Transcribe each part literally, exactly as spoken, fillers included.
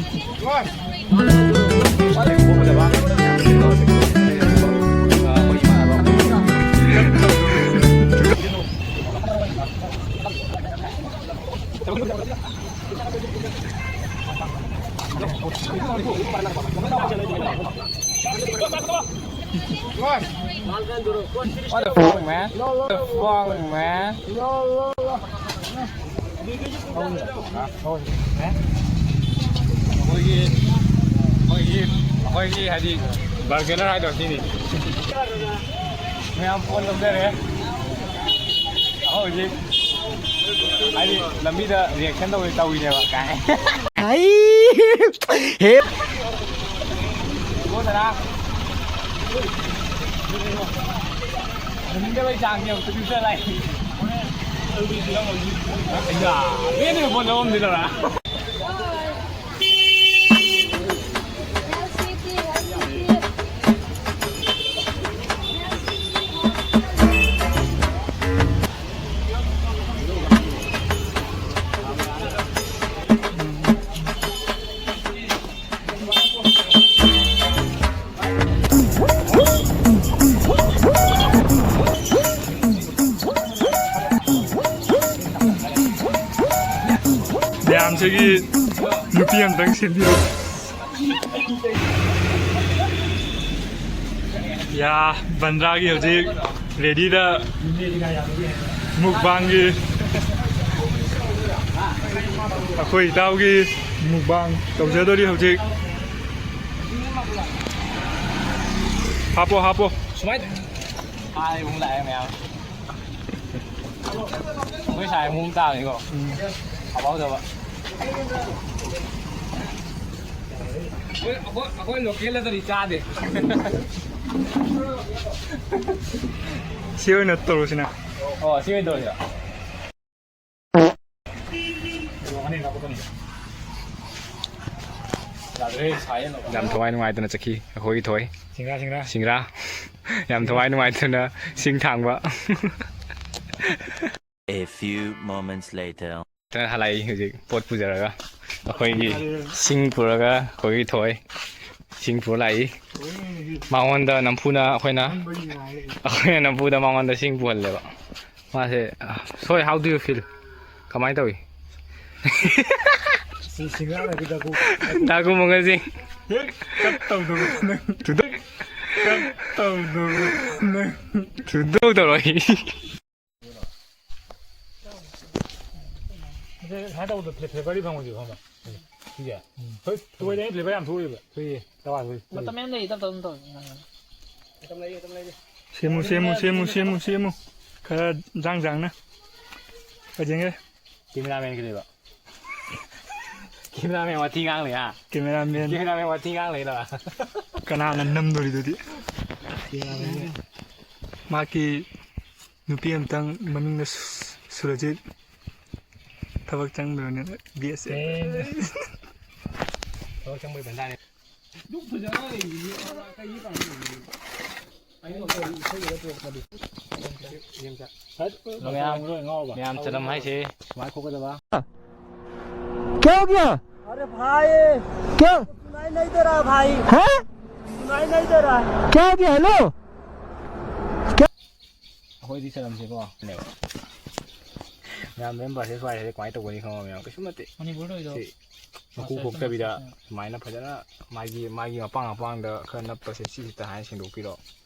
What the fuck, man? What the fuck, man? ꯑꯩꯈꯣꯏꯒꯤ ꯑꯩꯈꯣꯏꯒꯤ ꯑꯩꯈꯣꯏꯒꯤ ꯍꯥꯏꯗꯤ ꯕꯔꯒꯦꯅꯔ ꯍꯥꯏꯗꯣ ꯁꯤꯅꯤ꯫ ꯃꯌꯥꯝ ꯐꯣꯟ ꯂꯧꯖꯔꯦ꯫ ꯍꯧꯖꯤꯛ ꯍꯥꯏꯗꯤ ꯂꯝꯕꯤꯗ ꯔꯤꯌꯦꯛꯁꯟ ꯇꯧꯋꯤ ꯇꯧꯔꯤꯅꯦꯕ ꯀꯥꯏ꯫ ꯑꯩ ꯍꯦ꯫ ꯏꯕꯣ ꯁꯅꯥ꯫ ꯍꯟꯗꯕꯩ ꯆꯥꯡꯁꯦ ꯑꯃꯨꯛꯇ ꯄꯤꯛꯁꯜꯂꯛꯑꯦ꯫ ꯑꯩꯌꯥ, ꯃꯤꯅ ꯐꯣꯟ ꯂꯧꯔꯝꯗꯣꯏꯅꯣ? ꯃꯌꯥꯝꯁꯤꯒꯤ ꯅꯨꯄꯤ ꯑꯝꯇꯪ ꯁꯦꯝꯕꯤꯔꯣ꯫ ꯌꯥ, ꯕꯟꯗ꯭ꯔꯥꯒꯤ ꯍꯧꯖꯤꯛ ꯔꯦꯗꯤꯗ ꯃꯨꯛꯕꯥꯡꯒꯤ, ꯑꯩꯈꯣꯏ ꯏꯇꯥꯎꯒꯤ ꯃꯨꯛꯕꯥꯡ ꯇꯧꯖꯗꯣꯔꯤ ꯍꯧꯖꯤꯛ꯫ ꯍꯥꯞꯄꯣ, ꯍꯥꯞꯄꯣ꯫ ꯁꯨꯃꯥꯏꯅ ꯍꯥꯏ ꯑꯃꯨꯛ ꯂꯥꯛꯑꯦ ꯃꯌꯥꯝ꯫ ꯑꯩꯈꯣꯏ ꯁꯥꯏ ꯑꯃꯨꯛ ꯇꯥꯕꯅꯤꯀꯣ꯫ ꯎꯝ꯫ ꯍꯥꯞꯍꯧꯗꯕ꯫ ꯑꯩꯈꯣꯏ, ꯑꯩꯈꯣꯏ, ꯑꯩꯈꯣꯏ ꯂꯣꯀꯦꯜ ꯅꯠꯇ꯭ꯔꯗꯤ ꯆꯥꯗꯦ꯫ ꯁꯤ ꯑꯣꯏꯅ ꯇꯧꯔꯁꯤꯅ꯫ ꯑꯣ, ꯁꯤ ꯑꯣꯏꯅ ꯇꯧꯔꯁꯤꯔ? ꯌꯥꯗ꯭ꯔꯦ, ꯁꯥꯏꯌꯦ꯫ ꯌꯥꯝ ꯊꯋꯥꯏ ꯅꯨꯡꯉꯥꯏꯇꯅ ꯆꯠꯈꯤ ꯑꯩꯈꯣꯏꯒꯤ ꯊꯣꯏ꯫ ꯁꯤꯡꯒ꯭ꯔꯥ, ꯁꯤꯡꯒ꯭ꯔꯥ꯫ ꯁꯤꯡꯒ꯭ꯔꯥ꯫ ꯌꯥꯝ ꯊꯋꯥꯏ ꯅꯨꯡꯉꯥꯏꯇꯅ ꯁꯤꯡ ꯊꯥꯡꯕ꯫ A few moments later. ꯍꯜꯂꯛꯏ ꯍꯧꯖꯤꯛ ꯄꯣꯠ ꯄꯨꯖꯔꯒ꯫ ꯑꯩꯈꯣꯏꯒꯤ ꯁꯤꯡ ꯄꯨꯔꯒ ꯑꯩꯈꯣꯏꯒꯤ ꯊꯣꯏ ꯁꯤꯡ ꯄꯨꯔ ꯂꯥꯛꯏ꯫ ꯃꯉꯣꯟꯗ ꯅꯝꯐꯨꯗ ꯑꯩꯈꯣꯏꯅ, ꯑꯩꯈꯣꯏꯅ ꯅꯝꯐꯨꯗ ꯃꯉꯣꯟꯗ ꯁꯤꯡ ꯄꯨꯍꯜꯂꯦꯕ꯫ ꯃꯥꯁꯦ, ꯊꯣꯏ, how do you feel? ꯀꯃꯥꯏꯅ ꯇꯧꯏ? ꯁꯤ ꯁꯤꯡ ꯂꯥꯛꯂꯒ ꯗꯥꯀꯨ꯫ ꯗꯥꯀꯨ ꯃꯪꯒꯜ ꯁꯤꯡ꯫ ꯍꯦꯛ ꯀꯠ ꯇꯧꯗꯧꯔꯣ ꯅꯪ꯫ ꯊꯨꯗ-, ꯀꯠ ꯇꯧꯗꯧꯔꯣ ꯅꯪ꯫ ꯊꯨꯗꯧ ꯇꯧꯔꯣꯏ꯫ ꯁꯨꯃꯥꯏꯅ ꯇꯧꯕꯗꯣ ꯐ꯭ꯂꯦ-, ꯐ꯭ꯂꯦꯚꯔꯗꯤ ꯐꯪꯉꯣꯏꯗꯣꯏꯕ, ꯈꯪꯕ꯭ꯔꯥ? ꯁꯤꯁꯦ꯫ ꯍꯣꯏ, ꯇꯣꯏꯗꯅ ꯐ꯭ꯂꯦꯚꯔ ꯌꯥꯝ ꯊꯣꯛꯑꯦꯕ꯫ ꯊꯣꯛꯑꯦ꯫ ꯇꯋꯥ ꯊꯣꯛꯑꯦ꯫ ꯃꯇꯝ ꯌꯥꯝ ꯂꯩ, ꯇꯞ ꯇꯞꯅ ꯇꯧ꯫ ꯁꯦꯝꯃꯨ, ꯁꯦꯝꯃꯨ, ꯁꯦꯝꯃꯨ, ꯁꯦꯝꯃꯨ, ꯁꯦꯝꯃꯨ꯫ ꯈꯔ ꯖꯥꯡ ꯖꯥꯡꯅ꯫ ꯐꯖꯩꯉꯦ꯫ ꯀꯦꯃꯦꯔꯥꯃꯦꯟ ꯀꯩꯗꯧꯕ? ꯀꯦꯃꯦꯔꯥꯃꯦꯟ ꯋꯥꯊꯤ ꯉꯥꯡ ꯂꯩ, ꯍꯥ? ꯀꯦꯃꯦꯔꯥꯃꯦꯟ꯫ ꯀꯦꯃꯦꯔꯥꯃꯦꯟ ꯋꯥꯊꯤ ꯉꯥꯡ ꯂꯩꯔꯣ? ꯀꯅꯥꯅ ꯅꯝꯗꯣꯔꯤꯗꯨꯗꯤ? ꯀꯦꯃꯦꯔꯥꯃꯦꯟ꯫ ꯃꯍꯥꯛꯀꯤ ꯅꯨꯄꯤ ꯑꯃꯇꯪ ꯃꯃꯤꯡꯅ ꯁꯨ-, ꯁꯨꯔꯖꯤꯠ꯫ ꯊꯕꯛ ꯆꯪꯗ꯭ꯔꯕꯅꯤꯅ ꯕꯤ ꯑꯦꯁ ꯑꯦꯐ꯫ ꯊꯕꯛ ꯆꯪꯕꯩ ꯕꯟꯗꯥꯅꯦ꯫ ꯃꯌꯥꯝ, ꯃꯌꯥꯝ ꯆꯠꯂꯝ ꯍꯥꯏꯁꯦ ꯁꯨꯃꯥꯏꯅ ꯈꯣꯠꯀꯗꯕ꯫ क्या हो गया? अरे भाई, क्या? सुनाई नहीं दे रहा भाई। हैं? सुनाई नहीं दे रहा। क्या हो गया? हेलो। ꯑꯩꯈꯣꯏꯗꯤ ꯆꯠꯂꯝꯁꯦꯀꯣ꯫ ꯃꯌꯥꯝ ꯃꯦꯝ ꯚꯔꯁꯦꯁ ꯋꯥꯏ ꯍꯥꯏꯁꯦ ꯀꯃꯥꯏꯅ ꯇꯧꯒꯅꯤ ꯈꯪꯕ ꯃꯌꯥꯝ? ꯀꯩꯁꯨ ꯅꯠꯇꯦ꯫ ꯃꯅꯤꯄꯨꯔꯗ ꯑꯣꯏꯗꯧ꯫ ꯁꯤ ꯃꯀꯨ ꯈꯣꯛꯇꯕꯤꯗ ꯁꯨꯃꯥꯏꯅ ꯐꯖꯅ ꯃꯥꯒꯤ, ꯃꯥꯒꯤ ꯃꯄꯥꯡ ꯃꯄꯥꯡꯗ ꯈꯔ ꯅꯞꯄꯁꯦ, ꯁꯤꯁꯤꯇ ꯍꯥꯏꯅ ꯁꯦꯡꯗꯣꯛꯄꯤꯔꯣ꯫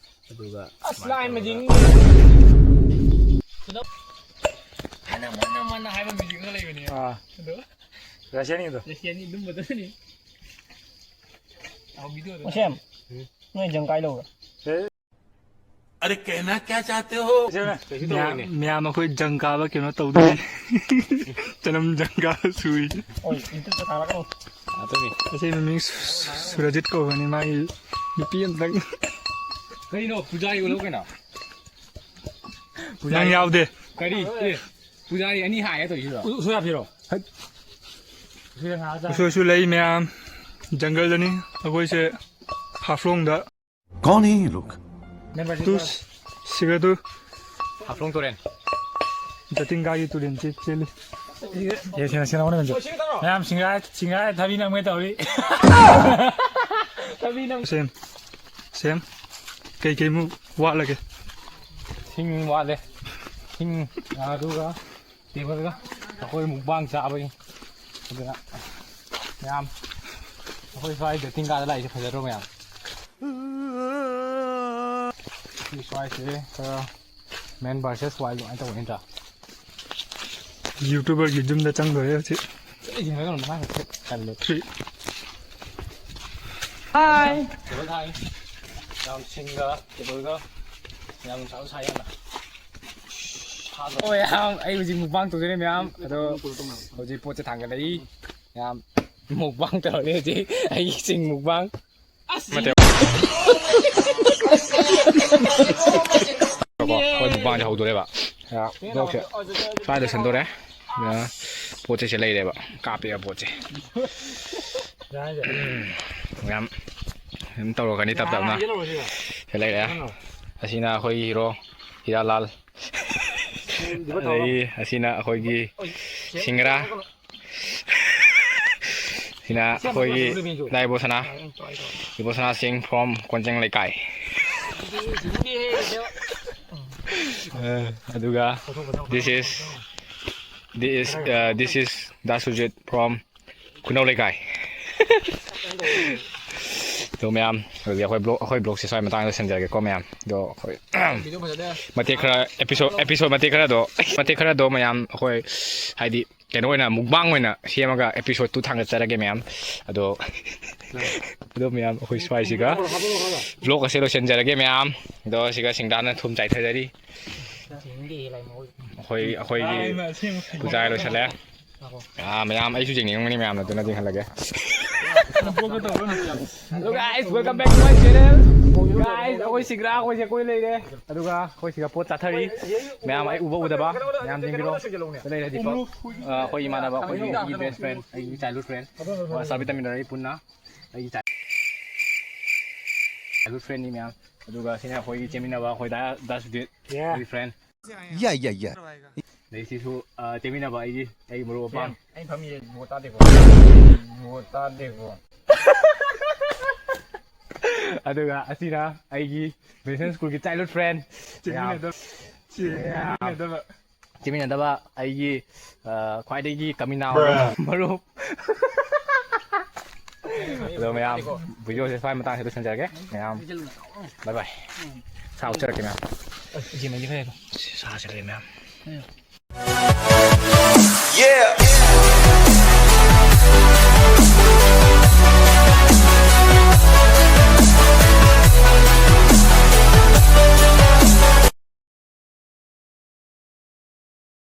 ꯑꯗꯨꯒ ꯑꯁ, ꯁꯨꯃꯥꯏꯅ ꯂꯥꯏ ꯇꯧꯔꯒ ꯃꯖꯤꯡ꯫ ꯍꯅ ꯃꯅ ꯃꯅ ꯍꯥꯏꯕ ꯃ꯭ꯌꯨꯖꯤꯛ ꯑꯃ ꯂꯩꯕꯅꯦ꯫ ꯑꯥ꯫ ꯑꯗꯣ ꯔꯁꯤꯌꯥꯅꯤꯗꯣ꯫ ꯔꯁꯤꯌꯥꯅꯤ ꯑꯗꯨꯝꯕꯗꯨꯅꯤ꯫ ꯑꯧ, ꯚꯤꯗꯤꯑꯣꯗꯣ꯫ ꯋꯥꯁꯦꯝ, ꯎꯝ꯫ ꯅꯣꯏ ꯖꯪ ꯀꯥꯏ ꯂꯧꯕ꯭ꯔꯥ? ꯑꯦ꯫ अरे कहना क्या चाहते हो? ꯀꯩꯁꯨ ꯃꯌꯥꯝ, ꯇꯧꯔꯣꯏꯅꯦ꯫ ꯃꯌꯥꯝ ꯑꯩꯈꯣꯏ ꯖꯪ ꯀꯥꯕ ꯀꯩꯅꯣ ꯇꯧꯗꯣꯏꯅꯤ꯫ ꯆꯅꯝ ꯖꯪ ꯀꯥꯕ ꯁꯨꯏ꯫ ꯍꯣꯏ, ꯌꯨꯇ꯭ꯌꯨꯕꯇ ꯊꯥꯒꯠꯂꯛꯀꯅꯨ꯫ ꯑꯗꯨꯅꯤ꯫ ꯑꯁꯤ ꯃꯃꯤꯡ ꯁꯨ-, ꯁꯨꯔꯖꯤꯠ ꯀꯧꯕꯅꯤ, ꯃꯥꯒꯤ ꯅꯨꯄꯤ ꯑꯝꯇꯪ꯫ ꯀꯩꯅꯣ, ꯄꯨꯖꯥꯔꯤ ꯑꯣꯜꯂꯣ ꯀꯩꯅꯣ꯫ ꯅꯪ ꯌꯥꯎꯗꯦ꯫ ꯀꯔꯤ? ꯑꯦ, ꯄꯨꯖꯥꯔꯤ ꯑꯅꯤ ꯍꯥꯏꯒꯦ ꯇꯧꯔꯤꯁꯤꯔꯣ? ꯎ-, ꯎꯁꯣꯏ ꯍꯥꯞꯄꯤꯔꯣ? ꯍꯠ꯫ ꯎꯁꯣꯏ ꯍꯥꯞꯄꯤꯔꯣ? ꯎꯁꯣꯏꯁꯨ ꯂꯩ ꯃꯌꯥꯝ꯫ ꯖꯪꯒꯜꯗꯅꯤ ꯑꯩꯈꯣꯏꯁꯦ, ꯍꯥꯐꯂꯣꯡꯗ꯫ कौन है ये लोग? ꯇꯨ ꯁꯤꯒꯗꯨ꯫ ꯍꯥꯐꯂꯣꯡ ꯇꯨꯔꯦꯟ꯫ ꯖꯇꯤꯡꯒꯥꯒꯤ ꯇꯨꯔꯦꯟꯁꯤ ꯆꯦꯜꯂꯤ꯫ ꯌꯦ, ꯁꯦꯟꯅ, ꯁꯦꯟꯅ ꯍꯣꯠꯅꯒꯟꯁꯦ꯫ ꯃꯌꯥꯝ ꯁꯤꯡꯒꯥꯏ, ꯁꯤꯡꯒꯥꯏ ꯊꯕꯤ ꯅꯝꯒꯦ ꯇꯧꯔꯤ꯫ ꯊꯕꯤ ꯅꯝ-, ꯁꯦꯝ, ꯁꯦꯝ꯫ ꯀꯩꯀꯩꯃꯨꯛ ꯋꯥꯠꯂꯒꯦ? ꯁꯤꯡ ꯋꯥꯠꯂꯦ꯫ ꯁꯤꯡ, ꯑꯗꯨꯒ ꯇꯦꯕꯜꯒ ꯑꯩꯈꯣꯏ ꯃꯨꯛꯕꯥꯡ ꯆꯥꯕꯒꯤ꯫ ꯑꯗꯨꯅ ꯃꯌꯥꯝ ꯑꯩꯈꯣꯏ ꯁ꯭ꯋꯥꯏꯗ ꯇꯤꯡꯒꯥꯗ ꯂꯥꯛꯏꯁꯦ ꯐꯖꯗ꯭ꯔꯣ ꯃꯌꯥꯝ? ꯁꯤ ꯁ꯭ꯋꯥꯏꯁꯦ ꯈꯔ man versus wild ꯑꯗꯨꯃꯥꯏꯅ ꯇꯧꯕ ꯅꯠꯇ꯭ꯔꯥ? YouTuberꯒꯤ ꯌꯨꯝꯗ ꯆꯪꯗꯣꯔꯦ ꯍꯧꯖꯤꯛ꯫ ꯑꯩ ꯌꯦꯡꯉꯒ ꯃꯃꯥꯏ ꯍꯥꯏꯐꯦꯠ ꯀꯜꯂꯦ꯫ Three꯫ Hi꯫ ꯇꯦꯕꯜ ꯊꯥꯏ꯫ ꯌꯥꯝ ꯁꯤꯡꯒ ꯇꯦꯕꯜꯒ ꯌꯥꯝ ꯆꯥꯎ ꯁꯥꯏ ꯌꯥꯝꯅ꯫ ꯍꯣꯏ, ꯌꯥꯝ, ꯑꯩ ꯍꯧꯖꯤꯛ ꯃꯨꯛꯕꯥꯡ ꯇꯧꯖꯔꯦ ꯃꯌꯥꯝ꯫ ꯑꯗꯣ ꯍꯧꯖꯤꯛ ꯄꯣꯠꯁꯦ ꯊꯥꯡꯒꯠꯂꯛꯏ꯫ ꯌꯥꯝ ꯃꯨꯛꯕꯥꯡ ꯇꯧꯔꯦ ꯍꯧꯖꯤꯛ꯫ ꯑꯩꯒꯤ ꯆꯤꯡ ꯃꯨꯛꯕꯥꯡ꯫ ꯅꯠꯇꯦ꯫ ꯑꯩꯈꯣꯏ ꯃꯨꯛꯕꯥꯡꯁꯦ ꯍꯧꯗꯣꯔꯦꯕ꯫ ꯑ, vlogꯁꯦ ꯁ꯭ꯋꯥꯏꯗ ꯂꯣꯏꯁꯟꯗꯣꯔꯦ꯫ ꯑ, ꯄꯣꯠ ꯆꯩꯁꯦ ꯂꯩꯔꯦꯕ꯫ ꯀꯥꯞꯄꯦꯕ ꯄꯣꯠꯁꯦ꯫ ꯎꯝ, ꯌꯥꯝ ꯑꯗꯨꯝ ꯇꯧꯔꯛꯀꯅꯤ ꯇꯞ ꯇꯞꯅ꯫ ꯁꯤ ꯂꯩꯔꯦ꯫ ꯑꯁꯤꯅ ꯑꯩꯈꯣꯏꯒꯤ hero ꯍꯤꯔꯥꯂꯥꯜ꯫ ꯑꯗꯒꯤ ꯑꯁꯤꯅ ꯑꯩꯈꯣꯏꯒꯤ ꯁꯤꯡꯒꯔꯥ꯫ ꯁꯤꯅ ꯑꯩꯈꯣꯏꯒꯤ ꯗꯥ ꯏꯕꯣꯁꯅꯥ, ꯏꯕꯣꯁꯅꯥ ꯁꯤꯡ from ꯀꯣꯟꯖꯦꯡ ꯂꯩꯀꯥꯏ꯫ ꯑꯗꯨꯒ this is, this is, uh, this is Da Sujit from ꯈꯨꯅꯧ ꯂꯩꯀꯥꯏ꯫ ꯑꯗꯣ ꯃꯌꯥꯝ, ꯑꯗꯨꯗꯤ ꯑꯩꯈꯣꯏ vlog, ꯑꯩꯈꯣꯏ vlogꯁꯦ ꯁ꯭ꯋꯥꯏ ꯃꯇꯥꯡꯗ ꯂꯣꯏꯁꯤꯟꯖꯔꯒꯦꯀꯣ ꯃꯌꯥꯝ꯫ ꯑꯗꯣ ꯑꯩꯈꯣꯏ ꯃꯇꯦꯛ ꯈꯔ, episode, episode ꯃꯇꯦꯛ ꯈꯔꯗꯣ, ꯃꯇꯦꯛ ꯈꯔꯗꯣ ꯃꯌꯥꯝ ꯑꯩꯈꯣꯏ ꯍꯥꯏꯗꯤ ꯀꯩꯅꯣ ꯑꯣꯏꯅ, ꯃꯨꯛꯕꯥꯡ ꯑꯣꯏꯅ ꯁꯦꯝꯃꯒ episode two ꯊꯥꯡꯒꯠꯆꯔꯒꯦ ꯃꯌꯥꯝ꯫ ꯑꯗꯣ, ꯑꯗꯣ ꯃꯌꯥꯝ ꯑꯩꯈꯣꯏ ꯁ꯭ꯋꯥꯏꯁꯤꯒ vlog ꯑꯁꯦ ꯂꯣꯏꯁꯤꯟꯖꯔꯒꯦ ꯃꯌꯥꯝ꯫ ꯑꯗꯣ ꯁꯤꯒ ꯁꯤꯡꯗꯥꯅ ꯊꯨꯝ ꯆꯥꯏꯊꯖꯔꯤ꯫ ꯑꯩꯈꯣꯏ, ꯑꯩꯈꯣꯏꯒꯤ ꯄꯨꯖꯥ ꯂꯣꯏꯁꯤꯜꯂꯦ꯫ ꯑꯥ, ꯃꯌꯥꯝ ꯑꯩꯁꯨ ꯌꯦꯡꯅꯤꯡꯉꯝꯒꯅꯤ ꯃꯌꯥꯝꯅ, ꯑꯗꯨꯅ ꯌꯦꯡꯍꯜꯂꯒꯦ꯫ Hello guys, welcome back to my channel. Guys, ꯑꯩꯈꯣꯏ ꯁꯤꯒ꯭ꯔꯥ, ꯑꯩꯈꯣꯏꯁꯦ ꯀꯣꯏ ꯂꯩꯔꯦ꯫ ꯑꯗꯨꯒ ꯑꯩꯈꯣꯏ ꯁꯤꯒ ꯄꯣꯠ ꯆꯥꯊꯔꯤ꯫ ꯃꯌꯥꯝ ꯑꯩ ꯎꯕ ꯎꯗꯕ ꯃꯌꯥꯝ ꯌꯦꯡꯕꯤꯔꯣ꯫ ꯁꯤꯗ ꯂꯩꯔꯦ ꯗꯤꯄꯛ꯫ ꯑ, ꯑꯩꯈꯣꯏ ꯏꯃꯥꯟꯅꯕ, ꯑꯩꯈꯣꯏꯒꯤ best friend, ꯑꯩꯒꯤ childhood friend꯫ ꯑ, ꯆꯥꯕꯤ ꯇꯝꯃꯤꯟꯅꯔꯛꯏ ꯄꯨꯟꯅ꯫ ꯑꯩꯒꯤ childhood friendꯅꯤ ꯃꯌꯥꯝ꯫ ꯑꯗꯨꯒ ꯁꯤꯅ ꯑꯩꯈꯣꯏꯒꯤ ꯆꯦꯟꯃꯤꯟꯅꯕ ꯑꯩꯈꯣꯏ ꯗꯥ, ꯗꯥ ꯁꯨꯖꯤꯠ, ꯑꯩꯒꯤ friend꯫ Yeah, yeah, yeah. ꯑꯗꯩ ꯁꯤꯁꯨ, ꯑ, ꯆꯦꯟꯃꯤꯟꯅꯕ ꯑꯩꯒꯤ, ꯑꯩꯒꯤ ꯃꯔꯨꯞ ꯃꯄꯥꯡ꯫ ꯑꯩ ꯐꯝꯃꯤꯁꯦ ꯖꯨꯒꯣꯠ ꯆꯥꯗꯦꯀꯣ꯫ ꯖꯨꯒꯣꯠ ꯆꯥꯗꯦꯀꯣ꯫ ꯑꯗꯨꯒ ꯑꯁꯤꯅ ꯑꯩꯒꯤ ꯕꯤꯖꯤꯅꯦꯁ ꯁ꯭ꯀꯨꯜꯒꯤ childhood friend꯫ ꯆꯦꯟꯃꯤꯟꯅꯗꯕ꯫ ꯆꯦꯟꯃꯤꯟꯅꯗꯕ꯫ ꯆꯦꯟꯃꯤꯟꯅꯗꯕ ꯑꯩꯒꯤ, ꯑ, ꯈ꯭ꯋꯥꯏꯗꯒꯤ ꯀꯃꯤꯅꯥ ꯑꯣꯏꯕ ꯃꯔꯨꯞ꯫ ꯑꯗꯣ ꯃꯌꯥꯝ, ꯚꯤꯗꯤꯑꯣꯁꯦ ꯁ꯭ꯋꯥꯏ ꯃꯇꯥꯡꯁꯤꯗ ꯂꯣꯏꯁꯤꯟꯖꯔꯒꯦ꯫ ꯃꯌꯥꯝ, bye bye꯫ ꯁꯥ ꯎꯠꯆꯔꯛꯀꯦ ꯃꯌꯥꯝ꯫ ꯁꯥ ꯆꯠꯈ꯭ꯔꯦ ꯃꯌꯥꯝ꯫ Yeah.